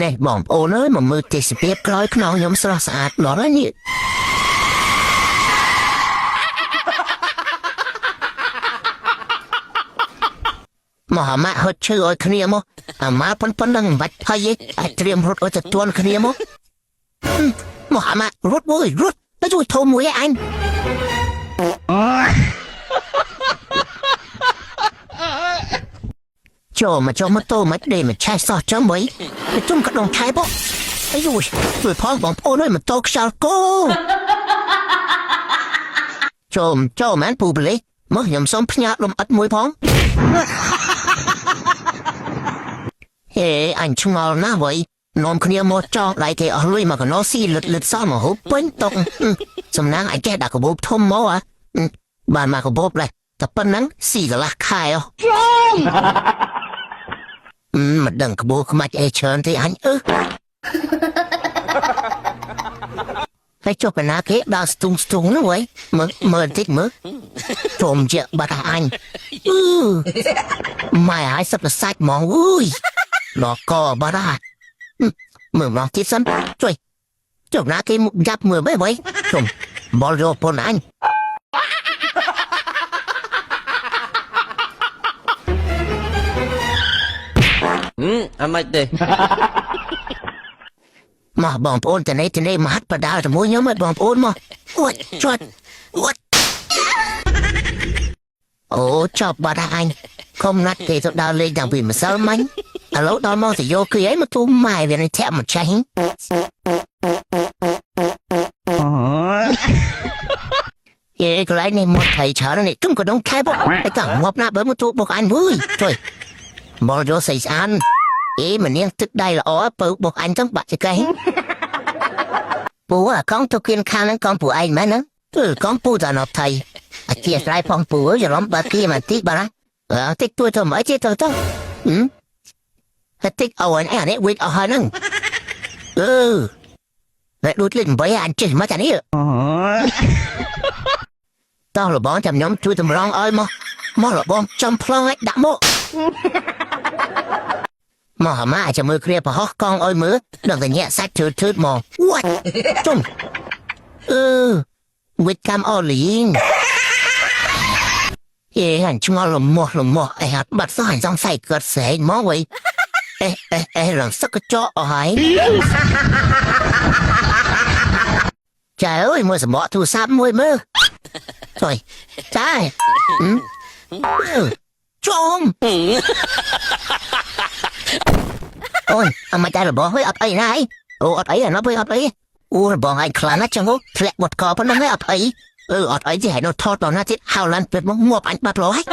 នេះបងប្អូនអើយមកមើលទេសភាពក្រោយខ្នងខ្ញុំស្រស់ស្អាតដល់ហើយនេះមកអាម៉ាក់ហត់ឈឺឲ្យគ្នាមកអាម៉ាប៉ុនប៉ុណ្ណឹងមិនបាច់ភ័យទេអាចត្រៀមរត់ឲ្យទៅទាន់គ្នាមកហឹមមកអាម៉ាក់រត់មួយរត់ទៅជួយធំមួយឯងអញចូលមកចូលមកតោមកដេមកឆេះសោះចឹងវិញទៅជុំកដងខែបអាយូជួយផងបងប្អូនអើយមកតោខ្យល់គោចូលចូលមែនពូបលីមកខ្ញុំសូមផ្ញើលំអិតមួយផង ហេអញឆ្ងល់ណាស់វ៉ៃនាំគ្នាមកចងដៃគេអស់លុយមកកណោស៊ីលឹតលឹតសោះមកហូបពេញតុកហឹមសំណាងអញចេះដាក់កាបូបធំមកអាហឹមបានមកកាបូបដែរតែប៉ុណ្ណឹងស៊ីកន្លះខែអស់មិនដឹងក្បូរខ្មាច់អីច្រើនទេអញអឺហើយចុះកណាគេដល់ស្ទុងស្ទុងនោះវ៉ៃមើលមើលបន្តិចមើលជុំជាបាត់អញអឺម៉ែឲ្យសឹកតែសាច់ហ្មងអើយ លកបាត់ហើយមើលមកទៀតសិនជួយចុះណាគេយ៉ាប់មើលបែបជុំបលយកប៉ុនអញ ហឹមអាម៉េចទេ មកបងប្អូនតនេះតនេះមកហាត់បដាល់ជាមួយខ្ញុំឲ្យបងប្អូនមកអួតជាត់អួតអូចប់បាត់ហើយអញខំណាត់គេទៅដើរលេងតាំងពីម្សិលមិញឥឡូវដល់មកទៅយកគេឯងមកទូម៉ែវានឹងធាក់មកចេះ យេកន្លែងនេះមកថៃច្រើននេះជុំក៏ដងខែបុកតែកាងាប់ណាស់បើមកទូបុកអញវើយជួយមកយកស្អីស្អានអេម្នាងទឹកដៃល្អបើបុកអញចឹងបាក់ចកេះពូអាកង់ទៅគៀនខាងហ្នឹងកង់ពូឯងមែនហ្នឹងគឺកង់ពូតាណប់ថៃអធិស្ឋានផងពូច្រឡំបើគីមកតិចបាទអើតិចទួយទៅមកអីទៅទៅហឹមតែតិចអូនអានេះវិចអស់ហើយហ្នឹងអឺតែដូចលេខ8អញចេះមកចានេះ តោះលបងចាំខ្ញុំជួយតម្រង់ឲ្យមកមកលបងចំប្លង់ឲ្យដាក់មកមកអាម៉ាចាំមើលគ្នាប្រហោះកង់ឲ្យមើលដល់តែញាក់សាច់ធឺតធឺតមកវ៉ាត់ជុំអឺវិតកម្មអលីងអេអញឆ្ងល់លមោះលមោះអេអត់បាត់សោះអញសង្ស័យកើតស្រែកមកវិញអេអេអេរងសឹកកញ្ចក់អស់ហើយចាអើយមើលសម្បកទូរស័ព្ទមួយមើល ជួយចាហឹមចំអូយអមតែរបស់វិញអត់អីណាអីអូអត់អីអានោះវិញអត់អីអូរបស់ឯងខ្លាំងណាស់ចឹងធ្លាក់បត់កប៉ុណ្ណឹងឯងអត់អីអឺអត់អីទេហើយនៅថតដល់ណាទៀតហៅឡានពេទ្យមកងាប់អញបាត់លោហើយ